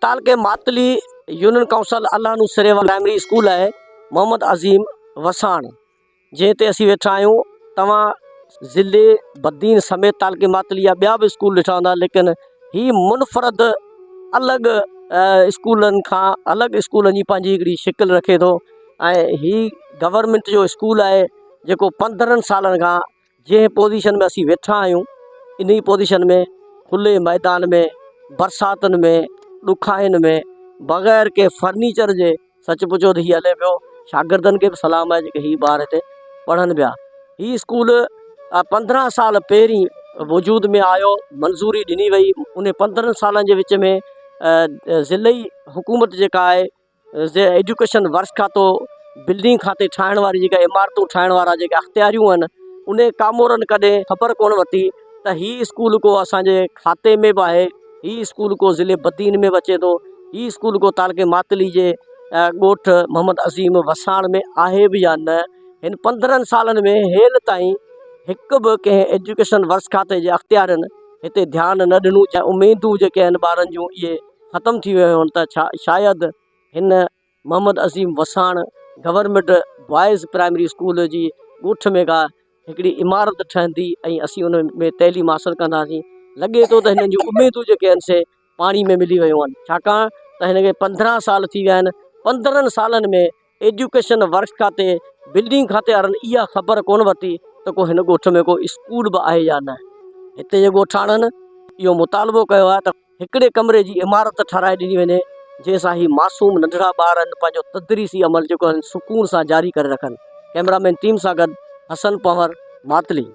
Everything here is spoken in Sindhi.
تعلقي Matli union council Alhano Sariwal primary school آهي محمد عظيم وساڻ جنهن تي اسين ويٺا آهيون توهان ضلعي بدين سميت تعلقي ماتلي جا ٻيا به اسڪول ڏٺا هوندا ليڪن هي منفرد الڳ اسڪولن کان الڳ اسڪولن جي پنهنجي هڪڙي شڪل رکي ٿو ۽ هي گورنمينٽ جو اسڪول آهي جيڪو پندرهن سالن کان جنهن پوزيشن ۾ اسين ويٺا آهيون ان ئي پوزيشن ۾ کلي ميدان ۾ برساتن ۾ ڏکائين ۾ بغير ڪنهن فرنيچر جي سچ پڇو ته هي هلي پيو شاگردن کي به سلام آهي جيڪي هي ٻار هتي پڙهن پيا هي اسڪول 15 سال پهرين وجود ۾ آيو منظوري ڏني وئي ان 15 سالن جي وچ ۾ ضلعي حڪومت جيڪا آهي ايجوڪيشن ورڪس کاتو بلڊنگ کاتي ٺاهڻ واري جيڪا عمارتون ٺاهڻ وارا جيڪا اختياريون آهن ان ڪامورن ڪڏهن خبر ڪونه ورتي ته هي اسڪول ڪو اسانجي کاتي ۾ به آهي هي اسڪول ڪو ضلعي بدين ۾ به اچي ٿو هي اسڪول ڪو تعلقي ماتلي جي ڳوٺ محمد عظيم وساڻ ۾ آهي به يا نه هن 15 سالن ۾ هيل تائين هڪ به ڪنهن ايجوڪيشن ورڪس کاتي جي اختيارين هتي ڌيان نه ڏنو ۽ اميدون جيڪي آهن ٻارن جون اهي ختم ٿي ويون آهن ته ڇا شايد هن Muhammad Azeem Wassan government boys primary school جي ڳوٺ ۾ ڪا هڪڙي عمارت ٺهندي ۽ اسين ان ۾ تعليم حاصل ڪنداسين لڳي ٿو ته هنن جون اميدون جيڪي آهن سي پاڻي ۾ ملي ويون آهن ڇاڪاڻ ته هن کي 15 سال ٿي ويا آهن 15 سالن ۾ ايجوڪيشن ورڪس کاتي بلڊنگ کاتي وارن اها خبر ڪونه ورتي ته ڪو هن ڳوٺ ۾ ڪو اسڪول به آهي يا نه هتي جي ڳوٺاڻن اهو مطالبو ڪيو آهي ته هڪڙي ڪمري جي عمارت ٺهرائي ڏني وڃي جنهن سان هي معصوم ننڍڙا ٻار آهن پنهنجو تدريسي عمل جيڪو آهن سڪون سان جاري ڪري رکن ڪئميرا مين ٽيم سان گڏ حسن پنهور ماتلي.